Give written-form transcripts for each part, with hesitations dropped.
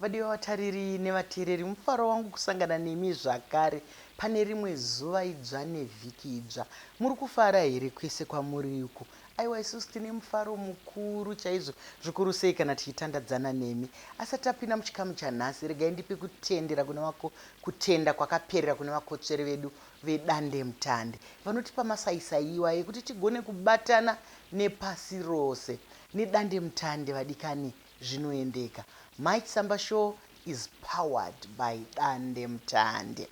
Vadiwa vatariri nevateereri, mufaro wangu kusangana nemi zvakare pane rimwe zuva idzva nevhiki idzva. Muri kufara here kwese kwamuri uko? Aiwa, isusu tine mufaro mukuru chaizvo, zvikuru sei kana tichitandadzana nemi. Asati tapinda muchikamu chanhasi, regai ndipe kutendera kune vako, kutenda kwakaperera kune vakotsveri vedu vedandemutande vanotipa masaisai iwayo ekuti tigone kubatana nepasi rose nedandemutande. Vadikani, zvinoendeka. Mai Chisamba Show is powered by Dandemutande.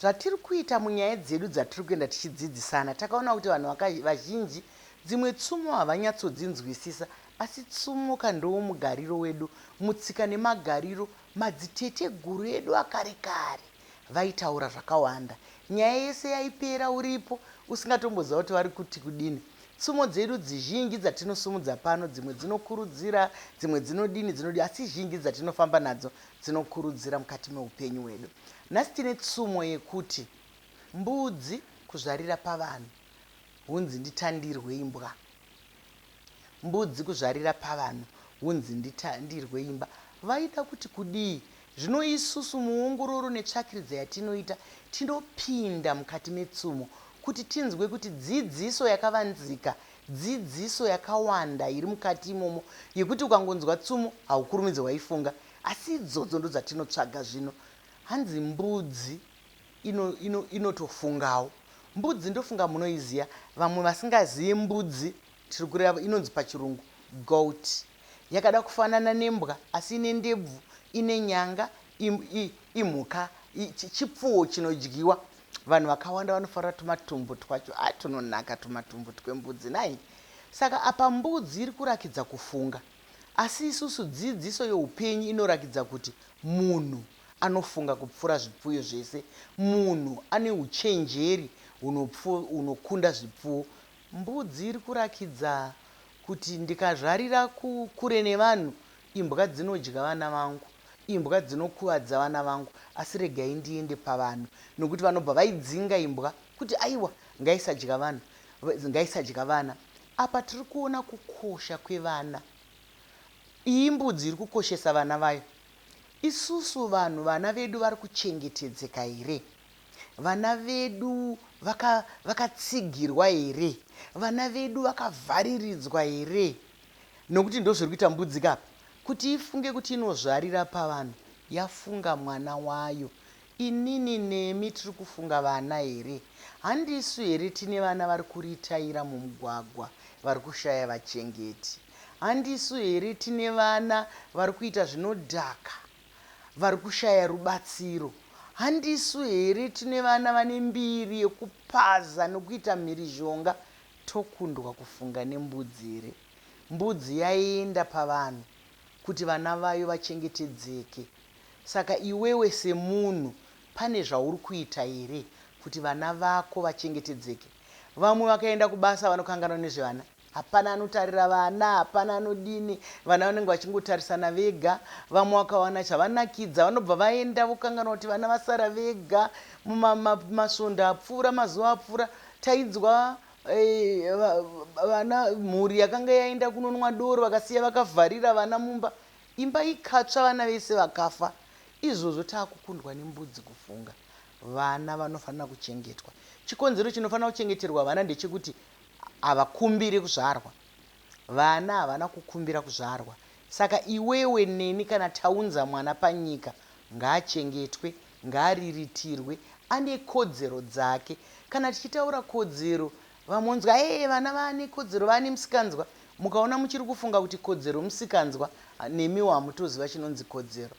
Zvatiri kuita munyaya dzedu dzatiri kuenda tichidzidzisana, takaona kuti vanhu vazhinji dzimwe tsumo havanyatsodzinzwisisa, asi tsumo ka ndowo mugariro wedu mutsika nemagariro. Madziteteguru edu akare kare vaitaura zvakawanda, nyaya yese yaipera uripo usingatomboziva kuti vari kuti kudini. Tsumo dzedu dzizhinji dzatinosumudza pano, dzimwe dzinokurudzira, dzimwe dzinodini dzinodini, asi zhinji dzatinofamba nadzo dzinokurudzira mukati meupenyu hwedu. Nhasi tine tsumo yekuti mbudzi kuzvarira pavanhu hunzi nditandirwe imbwa. Mbudzi kuzvarira pavanhu hunzi nditandirwe imba. Vaida kuti kudii? Zvino isusu muongororo netsvakiridzo yatinoita tinopinda mukati metsumo kuti tinzwe kuti dzidziso yakavanzika, dzidziso yakawanda iri mukati imomo yekuti ukangonzwa tsumo haukurumidze waifunga, asi idzodzo ndodzatinotsvaga zvino. Hanzi mbudzi inotofungawo ino, ino mbudzi ndofunga munoiziva. Vamwe vasingazive mbudzi, tiri kureva inonzi pachirungu goat. Yakada kufanana nembwa asi ine ndebvu, ine nyanga, imhuka, chipfuwo chinodyiwa. Vanhu vakawanda vanofarira tumatumbu twacho, a tunonaka tumatumbu twembudzi nai. Saka apa mbudzi iri kurakidza kufunga, asi isusu dzidziso youpenyu inorakidza kuti munhu anofunga kupfuura zvipfuyo zvese. Munhu ane uchenjeri hunokunda zvipfuwo. Mbudzi iri kurakidza kuti ndikazvarira kure nevanhu, imbwa dzinodya vana vangu, imbwa dzinokuvadza vana vangu, asi regai ndiende pavanhu, nokuti vanobva vaidzinga imbwa kuti aiwa, ngaisadya vanhu, ngaisadya vana. Apa tiri kuona kukosha kwevana. Iyi mbudzi iri kukoshesa vana vayo. Isusu vanhu, vana vedu vari kuchengetedzeka here? Vana vedu vakatsigirwa vaka here? Vana vedu vakavhariridzwa here? Nokuti ndozviri kuita mbudzi kapa kuti ifunge kuti inozvarira pavanhu, yafunga mwana wayo. Inini nemi tiri kufunga vana here? Handisu here tine vana vari kuritaira mumugwagwa vari kushaya vachengeti? Handisu here tine vana vari kuita zvinodhaka vari kushaya rubatsiro? Handisu here tine vana vane mbiri yekupaza nokuita mhirizhonga? Tokundwa kufunga nembudzi here? Mbudzi yaenda pavanhu kuti vana vayo vachengetedzeke. Saka iwewe semunhu pane zvauri kuita here kuti vana vako vachengetedzeke? Vamwe vakaenda kubasa vanokanganwa nezvevana. Hapana anotarira vana, hapana anodini, vana vanenge vachingotarisana vega. Vamwe vakawana chavanakidza vanobva vaenda vokanganwa kuti vana vasara vega. Mumasvondo apfuura, mazuva apfuura, tainzwa vana, mhuri yakanga yaenda kunonwa doro, vakasiya vakavharira vana mumba, imba ikatsva, vana vese vakafa. Izvozvo taakukundwa nembudzi kufunga. Vana vanofanira kuchengetwa. Chikonzero chinofanira kuchengeterwa vana ndechekuti havakumbiri kuzvarwa. Vana havana kukumbira kuzvarwa. Saka iwewe neni kana taunza mwana panyika, ngaachengetwe, ngaariritirwe, ane kodzero dzake. Kana tichitaura kodzero, vamwe vonzwa ee vana vane kodzero, vane musikanzwa. Mukaona muchiri kufunga kuti kodzero musikanzwa, nemiwo hamutoziva chinonzi kodzero.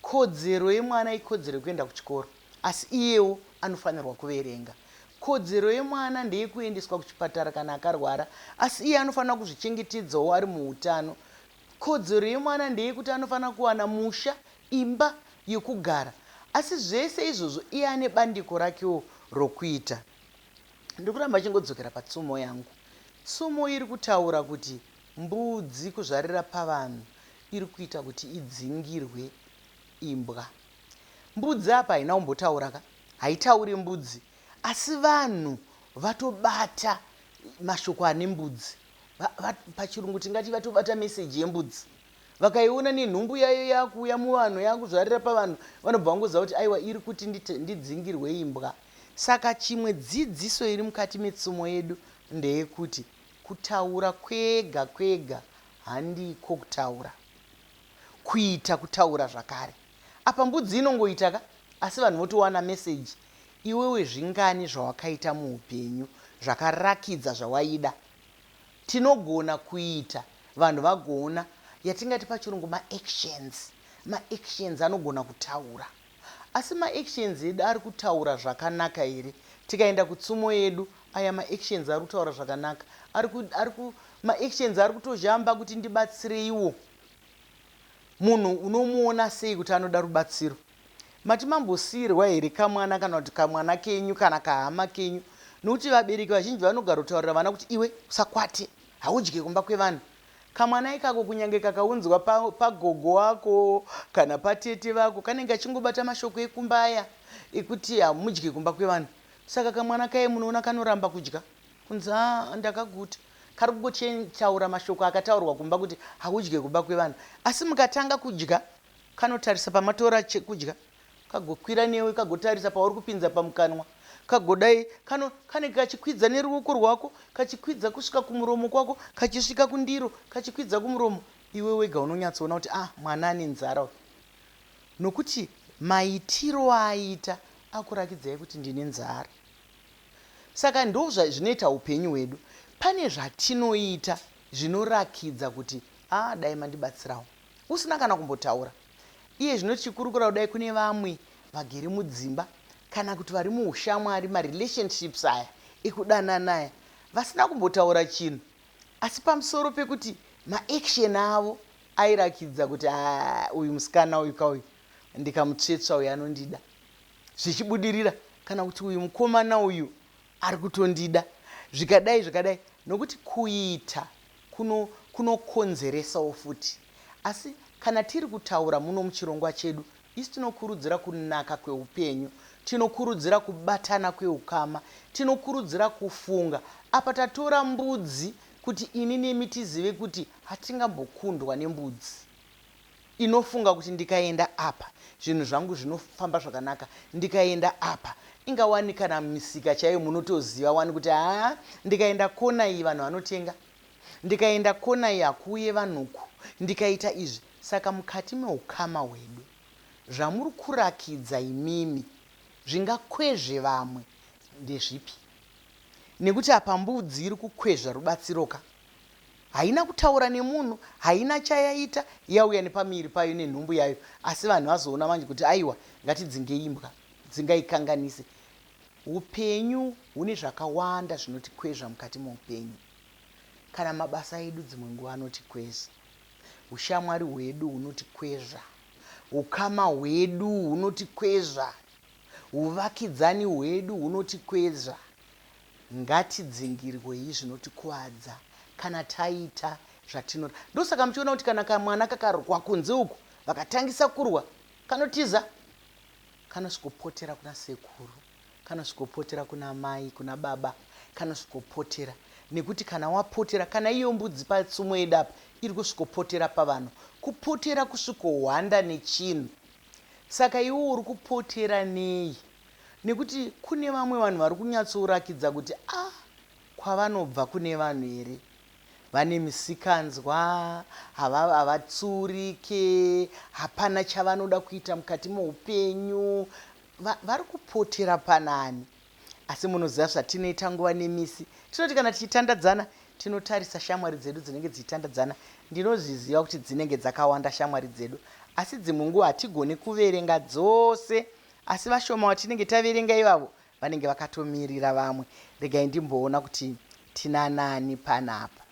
Kodzero yemwana ikodzero yekuenda kuchikoro, asi iyewo anofanirwa kuverenga. Kodzero yemwana ndeyekuendeswa kuchipatara kana akarwara, asi iye anofanira kuzvichengetedzawo ari muutano. Kodzero yemwana ndeyekuti anofanira kuwana musha, imba yekugara, asi zvese izvozvo iye ane bandiko rakewo rokuita. Ndiri kuramba chingodzokera patsumo yangu. Tsumo iri kutaura kuti mbudzi kuzvarira pavanhu iri kuita kuti idzingirwe imbwa. Mbudzi apa haina kumbotaura ka, haitauri mbudzi, asi vanhu vatobata mashoko ane mbudzi. Pachirungu tingati vatobata meseji yembudzi. Vakaiona nenhumbu yayo yakuuya muvanhu, yakuzvarira pavanhu, vanobva vangoziva kuti aiwa, iri kuti ndidzingirwe imbwa. Saka chimwe dzidziso iri mukati metsumo yedu ndeyekuti kutaura kwega kwega handiko kutaura. Kuita kutaura zvakare. Apa mbudzi inongoita ka, asi vanhu votowana meseji. Iwewe zvingani zvawakaita muupenyu zvakarakidza zvawaida? Tinogona kuita vanhu vagoona yatingati pachirungu maactions. Maactions anogona kutaura. Asi maactions edu ari kutaura zvakanaka here? Tikaenda kutsumo yedu, aya maactions ari kutaura zvakanaka. Maactions ari kutozhamba kuti ndibatsireiwo. Munhu unomuona sei kuti anoda rubatsiro? Mati mambosiirwa here kamwana kana kuti kamwana kenyu kana kahama kenyu? Nokuti vabereki vazhinji vanogarotaurira vana kuti iwe usakwate, haudye kumba kwevanhu. Kamwana ikako kunyange kakaunzwa pagogo wako kana patete vako kanenge kachingobata mashoko ekumba aya ekuti hamudye kumba kwevanhu. Saka kamwana kaye munoona kanoramba kudya kunzi a ndakaguta. Kari kungotaura mashoko akataurwa kumba kuti haudye kumba kwevanhu. Asi mukatanga kudya kanotarisa pamatora chekudya kagokwira newe kagotarisa pauri kupinza pamukanwa kagodai kano kanenge kachikwidza neruoko rwako kachikwidza kusvika kumuromo kwako kachisvika kundiro kachikwidza kumuromo. Iwe wega unonyatsoona kuti ah, mwana ane nzara uyu, nokuti maitiro aaita akurakidzai kuti ndine nzara. Saka ndo zvinoita upenyu hwedu. Pane zvatinoita zvinorakidza kuti ah, dai mandibatsirawo, usina kana kumbotaura. Iye zvino tichikurukura kudai kune vamwe vagere mudzimba kana kuti vari muushamwari, marelationships aya ekudanana aya, vasina kumbotaura chinhu, asi pamusoro pekuti maaction avo airakidza kuti ah, uyu musikana uyu kauyu ndikamutsvetsva uyu anondida zvichibudirira, kana kuti uyu mukomana uyu ari kutondida zvikadai zvikadai. Nokuti kuita kunokonzeresawo futi. Asi kana tiri kutaura muno muchirongwa chedu, isu tinokurudzira kunaka kweupenyu, tinokurudzira kubatana kweukama, tinokurudzira kufunga. Apa tatora mbudzi kuti ini nemi tizive kuti hatingambokundwa nembudzi inofunga kuti ndikaenda apa zvinhu zvangu zvinofamba zvakanaka, ndikaenda apa ingawani kana misika chaiyo munotoziva wani kuti haa, ndikaenda kona iyi vanhu vanotenga, ndikaenda kona iyi hakuuye vanhuku, ndikaita izvi. Saka mukati meukama hwedu, zvamuri kurakidza imimi zvingakwezve vamwe ndezvipi? Nekuti apa mbudzi iri kukwezva rubatsiro ka, haina kutaura nemunhu, haina chayaita, yauya nepamiri payo nenhumbu yayo, asi vanhu vazoona manje kuti aiwa, ngatidzingei imbwa dzingaikanganise. Upenyu hune zvakawanda zvinotikwezva mukati meupenyu. Kana mabasa edu dzimwe nguva anotikwezva, ushamwari hwedu hunotikwezva, ukama hwedu hunotikwezva, uvakidzani hwedu hunotikwezva. Ngatidzingirwei zvinotikuvadza kana taita zvatinoda. Ndosaka muchiona kuti kana kamwana kakarwa kunze uku, vakatangisa kurwa, kanotiza, kanosvikopotera kuna sekuru, kanosvikopotera kuna mai, kuna baba, kanosvikopotera. Nekuti kana wapotera, kana iyo mbudzi patsumo yedu apa iri kusvikopotera pavanhu, kupotera kusvikohwanda nechinhu. Saka iwe uri kupotera nei? Nekuti kune vamwe vanhu vari kunyatsorakidza kuti ah, kwavanobva kune vanhu here, vane misikanzwa, havatsurike, hapana chavanoda kuita mukati meupenyu, vari kupotera panani. Asi munoziva zvatinoita nguva nemisi, tinoti kana tichitandadzana tinotarisa shamwari dzedu dzinenge dzichitandadzana. Ndinozviziva kuti dzinenge dzakawanda shamwari dzedu, asi dzimwe nguva hatigoni kuverenga dzose, asi vashoma vatinenge taverenga ivavo vanenge vakatomirira vamwe. Regai ndimboona kuti tina nani panapa.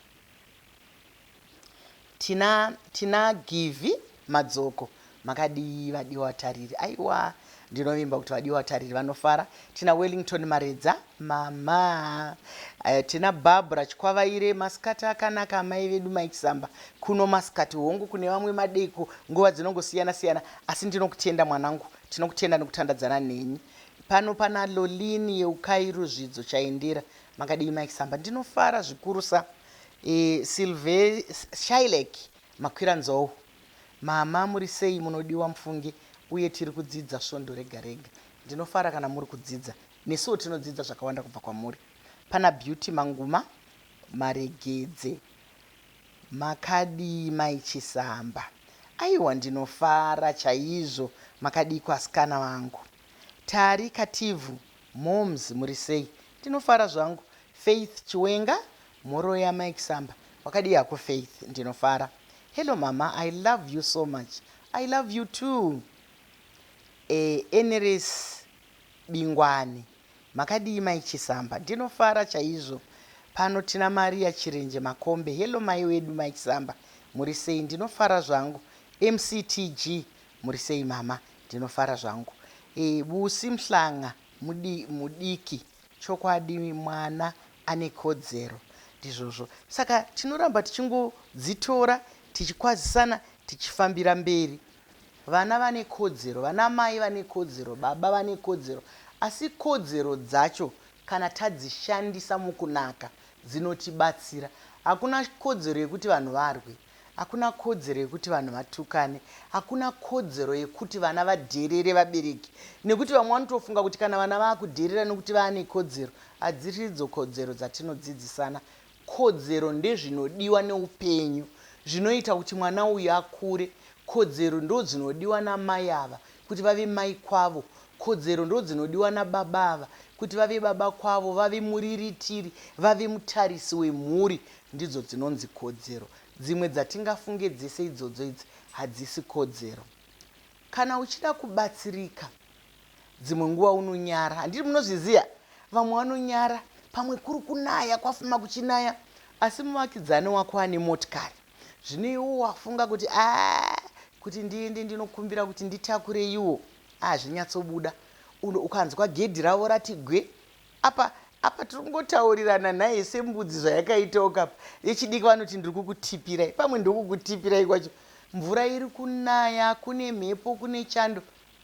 Tina Givi Madzoko. Makadii vadiwa vatariri? Aiwa, ndinovimba kuti vadiwa vatariri vanofara. Tina Wellington Maredza, mama. Tina Barbara Chikwavaire, masikati akanaka amai vedu Mike Samba. Kuno masikati, hongu kune vamwe madeko, nguva dzinongosiyana siyana, asi ndinokutenda mwanangu, tinokutenda nekutandadzana neni. Pano pana Lolini Yeukai Ruzvidzo Chaendera. Makadii Mike Samba? Ndinofara zvikurusa. Sylve Shailek Makwiranzou. Mama muri sei munodiwa mufunge uye tiri kudzidza svondo rega rega. Ndinofara kana muri kudzidza. Nesuwo tinodzidza zvakawanda kubva kwamuri. Pana Beauty Manguma Maregedze. Makadii mai Chisamba? Aiwa ndinofara chaizvo makadiiko asikana vangu? Tari Kativhu, Momz muri sei? Ndinofara zvangu. Faith Chiwenga, Mhoro yamai Chisamba. Wakadii hako Faith? Ndinofara. Hello mama, I love you so much. I love you too. Eh, Eneresi Bingwani, Makadii mai Chisamba? Ndinofara chaizvo. Pano tina Maria Chirenje Makombe. Hello mai wedu mai Chisamba. Muri sei? Ndinofara zvangu. MCTG, Muri sei mama? Ndinofara zvangu. E, Busi Mhlanga mudi, mudiki. Chokwadi mwana ane kodzero. Ndizvozvo. Saka tinoramba tichingodzitora tichikwazisana tichifambira mberi. Vana vane kodzero, vana mai vane kodzero, baba vane kodzero, asi kodzero dzacho kana tadzishandisa mukunaka dzinotibatsira. Hakuna kodzero yekuti vanhu varwe, hakuna kodzero yekuti vanhu vatukane, hakuna kodzero yekuti vana vadherere vabereki nekuti vamwe vanotofunga kuti kana vana vakudherera nekuti vaane kodzero. Hadziridzo kodzero dzatinodzidzisana. Kodzero ndezvinodiwa neupenyu zvinoita kuti mwana uyu akure. Kodzero ndodzinodiwa namai ava kuti vave mai kwavo. Kodzero ndodzinodiwa nababa ava kuti vave baba kwavo, vave muriritiri, vave mutarisi wemhuri. Ndidzo dzinonzi kodzero. Dzimwe dzatingafunge dzese idzodzo idzi hadzisi kodzero. Kana uchida kubatsirika dzimwe nguva unonyara handiti munozviziva vamwe vanonyara pamwe kuri kunaya kwafuma kuchinaya asi muvakidzani wako ane motikari zvino iwo wafunga kuti a kuti ndiende ndinokumbira kuti nditakure iwo hazvinyatsobuda ukanzwa gedhi ravo rati gwe apa apa tiri kungotaurirana nhaye sembudzi zvayakaitawo kapa vechidiki vanoti ndiri kukutipirai pamwe ndokukutipirai kwacho mvura iri kunaya kune mhepo kune chando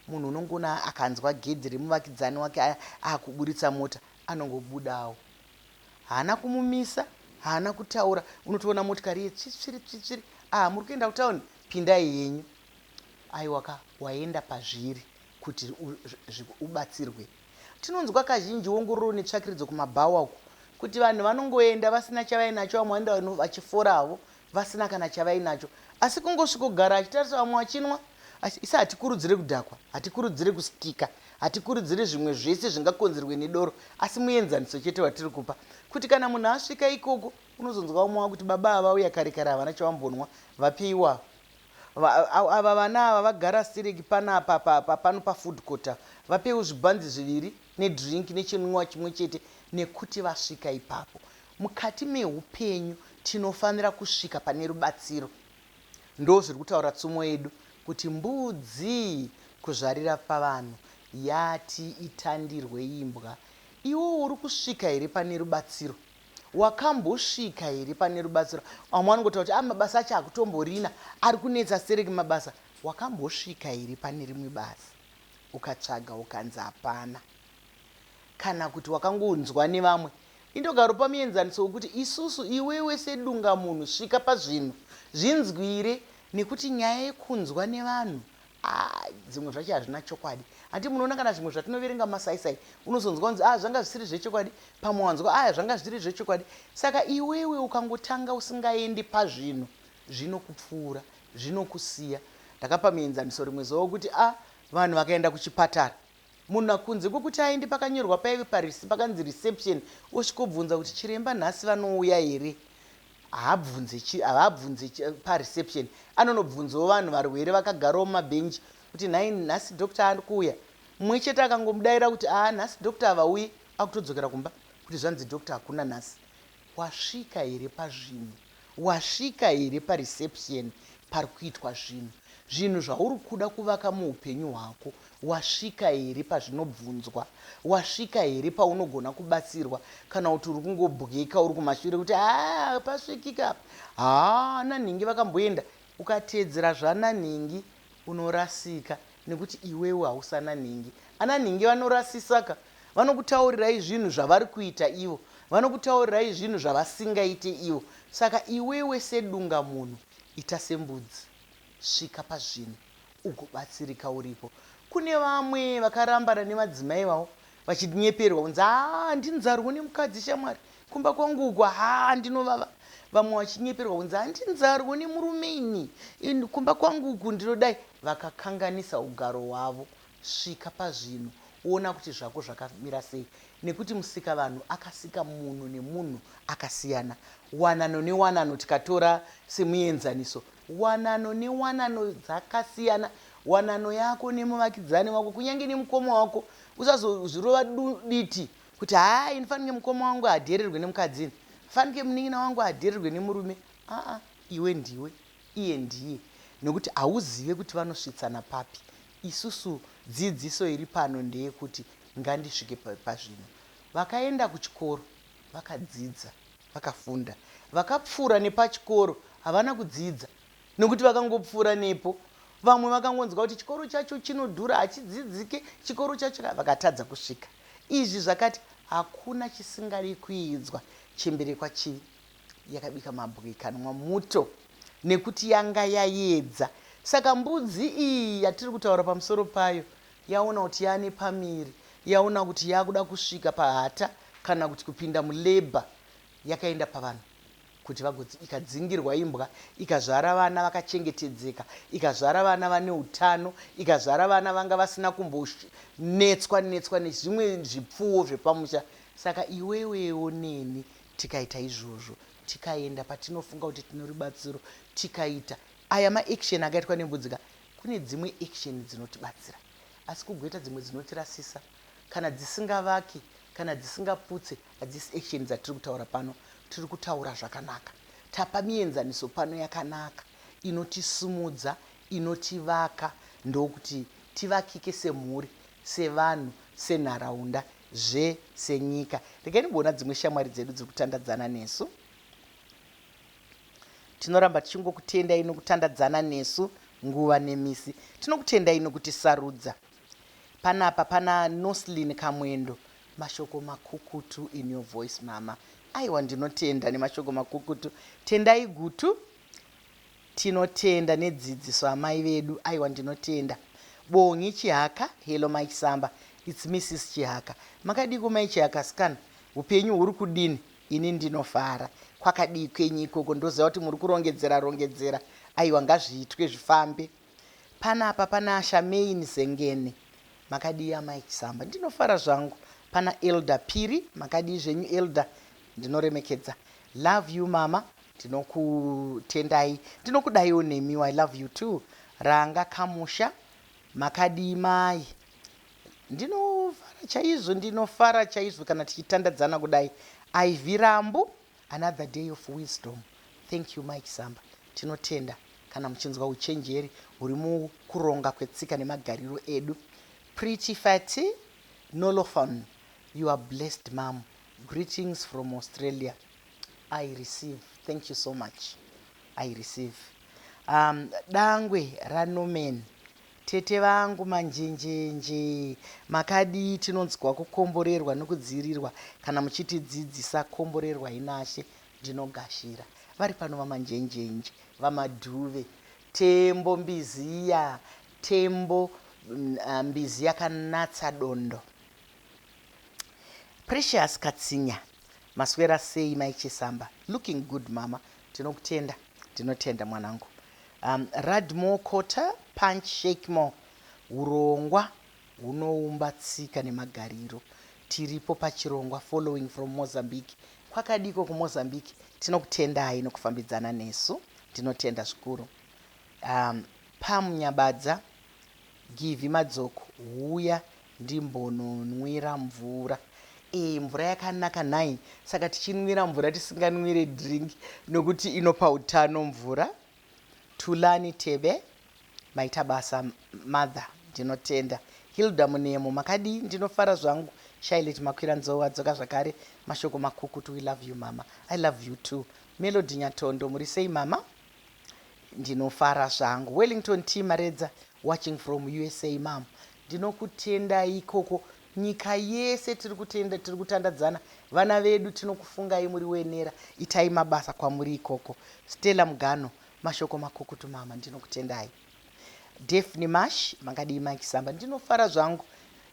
munhu unongoona akanzwa gedhi remuvakidzani wake akuburitsa mota anongobudawo haana kumumisa haana kutaura unotoona motikari yetsvitsviri tsvitsviri ah muri kuenda kutauni pindai yenyu aiwaka waenda pazviri kuti ubatsirwe Tinonzwa kazhinji ongororo netsvakiridzo kumabhawa uku kuti vanhu vanongoenda vasina chavainacho, vamwe vanoenda vachifora havo vasina kana chavainacho, asi kungosvikogara achitarisa vamwe vachinwa. Asi hatikurudzire kudhakwa, hatikurudzire kustika, hatikurudzire zvimwe zvese zvingakonzerwe nedoro, asi muenzaniso chete watiri kupa kuti kana munhu asvika ikoko unozonzwa vamwe vakuti baba ava vauya kare kare havana chavambonwa, vapeiwa Ava vana ava vagara stereki panapa pano pafood court apa vapeiwo zvibhanzi zviviri nedrink nechinwiwa chimwe chete nekuti vasvika ipapo. Mukati mehupenyu tinofanira kusvika pane rubatsiro. Ndozviri kutaura tsumo yedu kuti mbudzi kuzvarira pavanhu yati itandirwe imbwa. Iwe uri kusvika here pane rubatsiro? Wakambosvika here pane rubatsiro? Vamwe vanongotaura kuti ah, mabasa acho hakutomborina, ari kunetsa stereki mabasa. Wakambosvika here pane rimwe basa ukatsvaga ukanzi hapana? Kana kuti wakangonzwa nevamwe? Indogaropa muenzaniso wekuti isusu, iwewe sedungamunhu, svika pazvinhu, zvinzwire, nekuti nyaya yekunzwa nevanhu Ah, dzimwe zvacho hazvina chokwadi hanti munoona kana zvimwe zvatinoverenga mumasaisai unozonzwa kunzi ah zvanga zvisiri zvechokwadi pamwe wanzwa ah zvanga zviri zvechokwadi saka iwewe ukangotanga usingaendi pazvinhu zvinokupfuura zvinokusiya ndakapa muenzaniso rimwe zuva wekuti a ah, vanhu vakaenda kuchipatara munhu kunze kwekuti aende pakanyorwa paive pakanzi reception osvikobvunza kuti chiremba nhasi vanouya here Haabvunze chi havabvunze chi pareception anonobvunzawo vanhu varwere vakagarawo mumabhenji kuti nhai nhasi doctor ari kuuya mumwe chete akangomudaira kuti haa nhasi doctor havauyi akutodzokera kumba kuti zvanzi doctor hakuna nhasi wasvika here pazvinhu wasvika here pareception pari kuitwa zvinhu Zvinhu zvauri kuda kuvaka muupenyu hwako, wasvika here pazvinobvunzwa? Wasvika here paunogona kubatsirwa? Kana kuti uri kungobweka uri kumashure kuti haa pasvikika apa, haa ana nhingi vakamboenda. Ukateedzera zvana nhingi unorasika nekuti iwewe hausi ana nhingi. Ana nhingi vanorasisa ka, vanokutaurirai zvinhu zvavari kuita ivo, vanokutaurirai zvinhu zvavasingaite ivo. Saka iwewe sedungamunhu ita sembudzi. Svika pazvinhu ugobatsirika uripo. Kune vamwe vakarambana nemadzimai vavo vachinyeperwa kunzi haa ndinzarwo nemukadzi shamwari kumba kwangu uku haa ndinovava. Vamwe vachinyeperwa kunzi handinzarwo nemurume ini kumba kwangu uku ndinodai. Vakakanganisa ugaro hwavo. Svika pazvinhu woona kuti zvako zvakamira sei nekuti Musikavanhu akasika munhu nemunhu akasiyana. Wanano newanano tikatora semuenzaniso Wanano newanano dzakasiyana. Wanano yako nemuvakidzani wako kunyange nemukoma wako usazozvirova diti kuti haa ini fanike mukoma wangu hadhererwe nemukadzi ini fanike munin'ina wangu hadhererwe nemurume aa iwe ndiwe iye ndiye nekuti hauzive kuti vanosvitsana papi isusu dzidziso iri pano ndeyekuti ngandisvike pazvinhu vakaenda kuchikoro vakadzidza Vakafunda. Vakapfuura nepachikoro havana kudzidza nekuti vakangopfuura nepo. Vamwe vakangonzwa kuti chikoro chacho chinodhura hachidzidzike, chikoro chacho vakatadza kusvika. Izvi zvakati hakuna chisingadi kuidzwa. Chembere kwaChivi yakabika mabwe ikanwa muto nekuti yanga yayedza. Saka mbudzi iyi yatiri kutaura pamusoro payo yaona kuti yaane pamiri, yaona kuti yakuda kusvika pahata kana kuti kupinda mulabour, yakaenda pavanhu kuti vagodzi ikadzingirwa imbwa ikazvara vana vakachengetedzeka ikazvara vana vane utano ikazvara vana vanga vasina kumbonetswa netswa nezvimwe zvipfuwo zvepamusha saka iwewewo neni tikaita izvozvo tikaenda patinofunga kuti tine rubatsiro tikaita aya maaction akaitwa nembudzi ka Kune dzimwe action dzinotibatsira asi kugoita dzimwe dzinotirasisa. Kana dzisingavaki kana dzisingaputse hadzisi action dzatiri kutaura pano. Tiri kutaura zvakanaka. Tapa mienzaniso pano yakanaka inotisimudza, inotivaka ndokuti tivakike semhuri, sevanhu, senharaunda zve senyika. Regai ndimboona dzimwe shamwari dzedu dziri kutandadzana nesu. Tinoramba tichingokutendai nokutandadzana nesu nguva nemisi. Tinokutendai nokutisarudza. Panapa pana Noslin Kamwendo. Mashoko makukutu in your voice mama. Aiwa ndinotenda nemashoko makukutu. Tendai Gutu. Tinotenda nedzidziso amai vedu. Aiwa ndinotenda. Bongi Chihaka, hello mai Chisamba. It's Mrs Chihaka. Makadiko mai Chihaka sikana? Upenyu huri kudini? Ini ndinofara. Kwakadii kwenyu ikoko? Ndoziva kuti muri kurongedzera rongedzera. Aiwa ngazviitwe zvifambe. Panapa pana Shamaine Zengeni. Makadii amai Chisamba? Ndinofara zvangu. Pana Elder Phiri. Makadii zvenyu Elder? Ndinoremekedza. Love you mama. Ndinokutendai. Ndinokudaiwo nemiwo. I love you too. Ranga Kamusha. Makadii mai? Ndinofara chaizvo, ndinofara chaizvo kana tichitandadzana kudai. Ivy Rambu, another day of wisdom. Thank you Mike Samba. Tinotenda kana muchinzwa uchenjeri huri mukuronga kwetsika nemagariro edu. Pretty Fatty Nolofon, you are blessed mom. Greetings from Australia. I receive. Thank you so much. I receive. Um, dangwe raNorman Tete vangu manjenjenje makadii tinonzwa kukomborerwa nokudziirirwa kana muchitidzidzisa komborerwai nashe ndinogashira vari pano vamanjenjenje vamadhuve tembo mbizi iya tembo mbizi yakanatsa dondo Precious Katsinya maswera sei mai Chisamba looking good mama tinokutenda ndinotenda mwanangu Um, Radmore Quarter, Punch Shake More, hurongwa hunoumba tsika nemagariro. Tiripo pachirongwa following from Mozambique. Kwakadiko kuMozambique? Tinokutendai nokufambidzana nesu. Ndinotenda zvikuru. Um, Pam Nyabadza, Givhi Madzoko, huya ndimbononwira mvura. Ee, mvura yakanaka nhai. Saka tichinwira mvura tisinganwire drink nokuti inopa utano mvura. Thulani Thebe, maita basa mother, ndinotenda. Hilda Munemo, makadii? Ndinofara zvangu. Shylet Makwiranzou adzoka zvakare. Mashoko makukutu, we love you mama. I love you too. Melody Nyatondo, muri sei mama? Ndinofara zvangu. Wellington T Maredza, watching from USA mom. Ndinokutendai ikoko. Nyika yese tiri kutenda, tiri kutandadzana. Vana vedu tinokufungai muri wenera. Itai mabasa kwamuri ikoko. Stella Mugano, Mashoko makukutu mama, ndinokutendai. Daphne Mash, makadii Mai Chisamba? Ndinofara zvangu.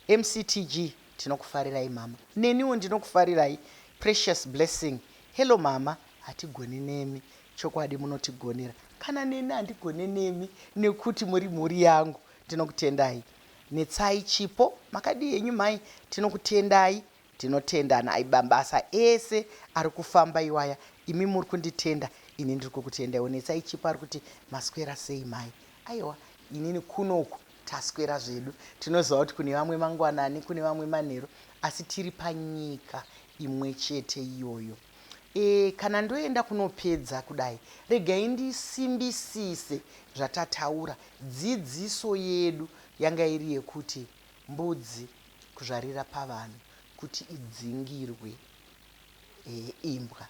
MCTG, tinokufarirai mama. Neniwo ndinokufarirai. Precious Blessing, hello mama, hatigoni nemi. Chokwadi munotigonera. Kana neni handigone nemi nekuti muri mhuri yangu. Ndinokutendai. Netsai Chipo, makadii henyu mhai? Tinokutendai. Tinotendana aibambasa ese ari kufamba iwaya imi muri kunditenda ini ndiri kukutendaiwo. Netsai Chipo ari kuti maswera sei mhai? Aiwa inini kunoku taswera zvedu. Tinoziva kuti kune vamwe mangwanani, kune vamwe manheru asi tiri panyika imwe chete iyoyo. E, kana ndoenda kunopedza kudai, regai ndisimbisise zvatataura. Dzidziso yedu yanga iri yekuti mbudzi kuzvarira pavanhu kuti idzingirwe e, imbwa.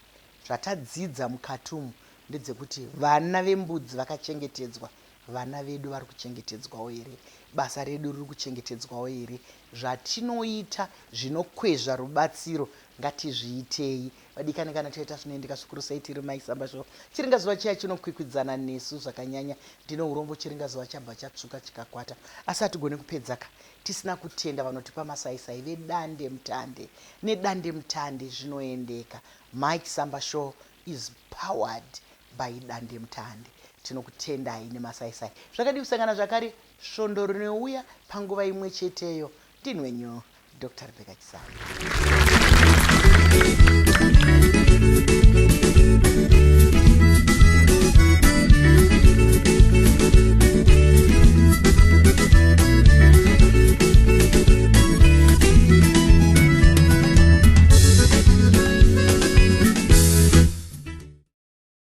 Zvatadzidza mukati umu ndedzekuti vana vembudzi vakachengetedzwa, vana vedu vari kuchengetedzwawo here? Basa redu riri kuchengetedzwawo here? Zvatinoita zvinokwezva rubatsiro ngatizviitei. Vadikani, kana taita zvinoendeka zvikuru sei tiri Mai Samba Show. Chiringazuva chiya chinokwikwidzana nesu zvakanyanya. Ndine urombo chiringazuva chabva chatsvuka chikakwata. Asi hatigone kupedza ka tisina kutenda vanotipa masaisai vedande mutande. Nedande mutande zvinoendeka. Mike Samba Show is powered by dande mutande. Tinokutendai nemasaisai. Zvakadii kusangana zvakare svondo rinouya panguva imwe cheteyo. Ndini wenyu Dr. Rebecca Chisamba.